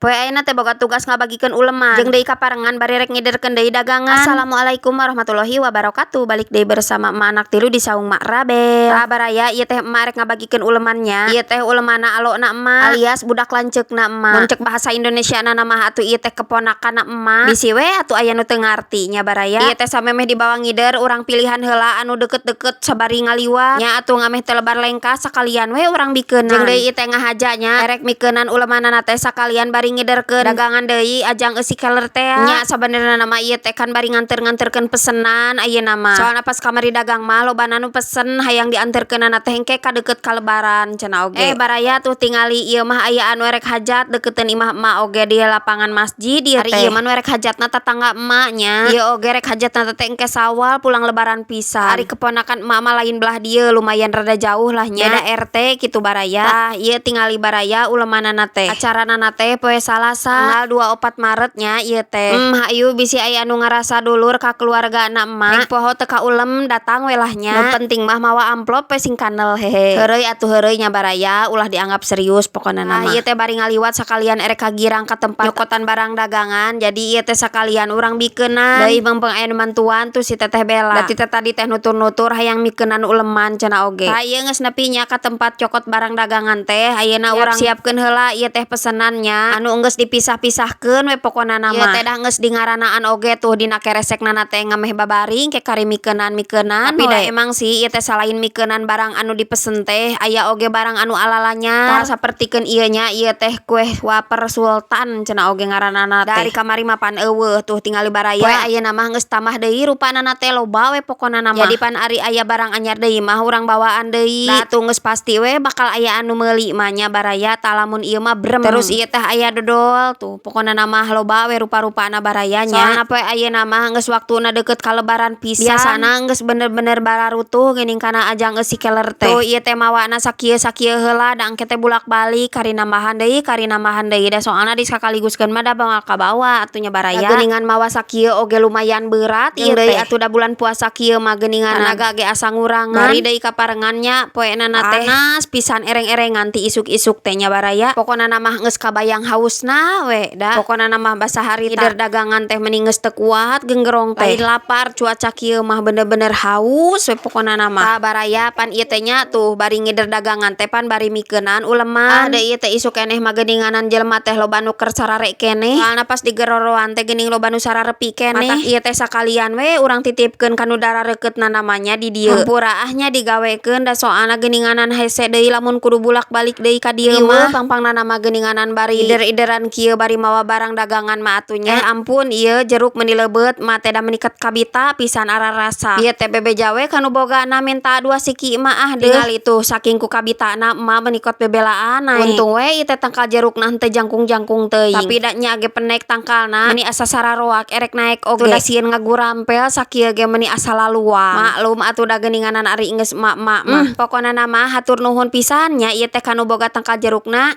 Poe ayeuna teh boga tugas ngabagikeun uleman jeung deui kaparengan bari rek ngiderkeun deui dagangan. Assalamualaikum warahmatullahi wabarakatuh. Balik deui bersama emak anak tilu di saung Mak Rabel. Tah baraya, ieu teh emak rek ngabagikeun ulemannya. Ieu teh ulemanna alona emak alias budak lanceukna emak. Mun cek bahasa Indonesiana mah atuh ieu teh keponakanna emak. Bisi we atuh aya nu teu ngarti nya, baraya. Ieu teh samemeh dibawa ngider, urang pilihan heula anu deket-deket sabari ngaliwat. Nya atuh ngameh teu lebar lengkah, sakalian we urang bikeunan. Jeung deui ieu teh ngahaja nya erek mikeunan ulemanana teh sakalian bari ngiderkeun dagangan deui ajang eusi keler teh nya. Sabenerna mah ieu teh kan bari nganter-nganterkeun pesenan ayeuna mah. Soalna pas kamari dagang mah lobana nu pesen hayang dianterkeunana teh engke ka deukeut ka Lebaran cenah oge. Eh baraya, tuh tingali, ieu mah aya anu erek hajat deukeuteun imah emak oge di lapangan masjid ieu teh. Ari ieu mah nu erek hajatna tatangga emak nya. Ieu oge rek hajatna teh engke Sawal pulang Lebaran pisan. Ari keponakan emak mah lain belah dieu, lumayan rada jauh lah nya. Beda RT kitu, baraya. Tah, ieu tingali, baraya, ulemanana teh. Acaranana teh poe Salasa tanggal 24 Maret nya ieu teh. Hayu bisi aya anu ngarasa dulur ka keluargana emak. Rek poho teu kaulem, datang we lah nya. Nu penting mah mawa amplop we sing kanel, hehe. Heureuy atuh, heureuy nya, baraya, ulah dianggap serius pokona mah. Ieu teh bari ngaliwat sakalian erek ka girang ka tempat nyokotan barang dagangan. Jadi ieu teh sakalian urang bikeunan. Deui meungpeung aya nu mantuan tuh si Teteh Bella. Da ti tadi teh nutur-nutur hayang mikeunan uleman cenah oge. Tah, ieu geus nepi nya ka tempat cokot barang dagangan teh. Ayeuna urang siapkeun heula ieu teh pesenannya anu geus dipisah-pisahkeun we pokona mah. Ieu teh dah geus dingaranaan oge tuh dina keresekna teh, ngameh babaring ke kari mikeunan-mikeunan. Tapi da emang sih ieu teh salain mikeunan barang anu dipesen teh aya oge barang anu alalanya. Tah, sapertikeun ieu nya, ieu teh kue wafer sultan cenah oge ngaranana teh. Dari kamari mah pan euweuh. Tuh tingali, baraya, poe ayeuna mah geus tambah deui rupanana teh, loba we pokona mah. Jadi pan ari aya barang anyar deui mah urang bawaan deui. Nah, tuh geus pasti we bakal aya anu meuli mah nya, baraya. Tah, lamun ieu mah brem. Terus ieu teh aya dodol tuh, pokona mah loba we rupa-rupana, baraya nya. Soalna poe ayeuna mah geus waktuna deukeut ka Lebaran pisan. Biasana geus bener-bener bararutuh geuning kana ajang eusi keler teh. Tuh, ieu teh mawana sakieu-sakieu heula da engke teh bulak-balik, kari nambahan deui, kari nambahan deui, da soalna di sakaliguskeun mah da moal kabawa atuh nya, baraya. Geuningan mawa sakieu oge lumayan berat ieu teh. Atuh da bulan puasa kieu mah geuningan tenaga ge asa ngurangan. Bari deui kaparengan nya poena teh panas pisan, ereng-erengan ti isuk-isuk teh nya, baraya. Pokona mah geus kabayang hausna we da. Pokona mah basa harita ngider dagangan teh meni geus teu kuat genggerong teh. Lain lapar, cuaca kieu mah bener-bener haus we pokona mah. Tah baraya, pan ieu teh nya tuh bari ngider dagangan teh pan bari mikeunan uleman. Ah, da ieu teh isuk keneh mah geuninganan jelema teh loba nu keur sarare keneh. Soalna pas digeroroan teh geuning loba nu sararepi keneh. Matak ieu teh sakalian we urang titipkeun ka nu darareuketna namanya di dieu. Hampura ah nya digawekeun, da soalna geuninganan hese deui lamun kudu bulak-balik deui ka dieu mah. Pangpangna mah geuninganan bari ider-ideran kieu bari mawa barang dagangan mah atuh nya. Eh ampun, ieu jeruk meuni leubeut mah teh, da meuni kabita pisan ararasa. Ieu teh bebeja we ka nu bogana minta dua siki mah, ah deuh. Tingali tuh, saking ku kabitana emak meuni kot bebelaan nae. Untung we ieu teh tangkal jerukna henteu jangkung-jangkung teuing. Tapi da nya ge penek tangkalna, meuni asa sararoak erek naek oge. Tuh, da sieun ngagurampel sakieu ge meuni asa laluang. Maklum atuh da geuninganan ari geus emak-emak mah. Pokona mah hatur nuhun pisan nya ieu teh ka nu boga tangkal jerukna.